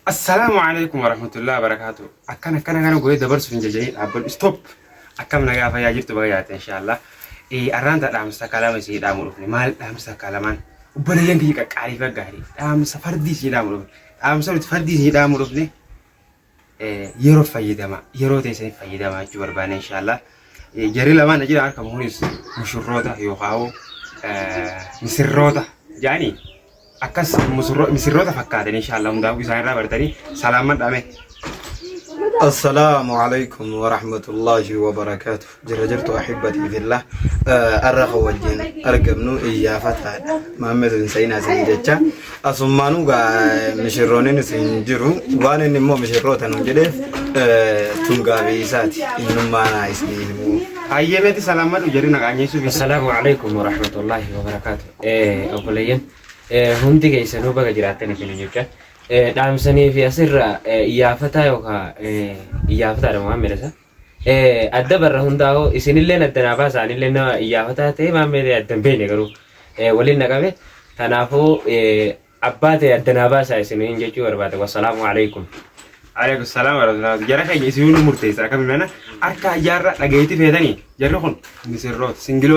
Assalaamu alaikum warahmatullahi wabarakatuh. Akkana akkana kana godhee dabarsuuf hin jajanii dhaabbadhu. Stop. Akkam nagaa fayyaa jirtu baga jaatte inshaallah. Arraan ta dhaamsa kalama isii dhaamu dhufne. Maal dhaamsa kalamaan? Obboleeyyan kiyya qaqqaalii fi gaarii. Dhaamsa fardii isii dhaamu dhufne. Dhaamsa nuti fardii isii dhaamu dhufne. Yeroo fayyadama. Yeroo teessaniif fayyadama jechuu barbaanne inshaallah. Jarri lamaan jira harka kunis mushurroota yookaan misirroota jaanii. Akkas misirroota fakkaatan inshallah hundaafuu isaan irraa bartanii salaamman dhame. Assalaamu alaikum wa rahmatullahi wa barakaatuh. Jirra jirtu ahibbatii fillah. Arra kan wajjin argamnu iyyaafataadha. Maammed hin sa'inaa isin jecha. Asummaanuu gaa mishirrooniin isin jiru. Waan inni immoo mishirroota nuun jedheef tun gaabii isaati. Innummaa naa isin himu. Hayyee meeti salaammadhu jarri naqaanyeessuuf. Assalaamu alaikum warahmatullahi wabarakaatu. Obboleeyyan hundi keessanuu baga jiraattan isin jecha dhaamsanii fi asirra iyyaafataa yookaan iyyaafataadha Muhammad isa. Adda barra hundaa'u isinillee adda naa baasa anillee nama iyyaafataa ta'e Muhammad adda hin beekne garuu waliin na qabe. Kanaafuu abbaa ta'e adda naa baasa isiniin jechuu barbaada. Wassalaamu alaikum. Alaikum salaam wa rahmatullahi. Jara keenya isinuu nu murteessa akkami mana harka ayyaarra dhageetti feetanii jarri kun misirroota singiloota.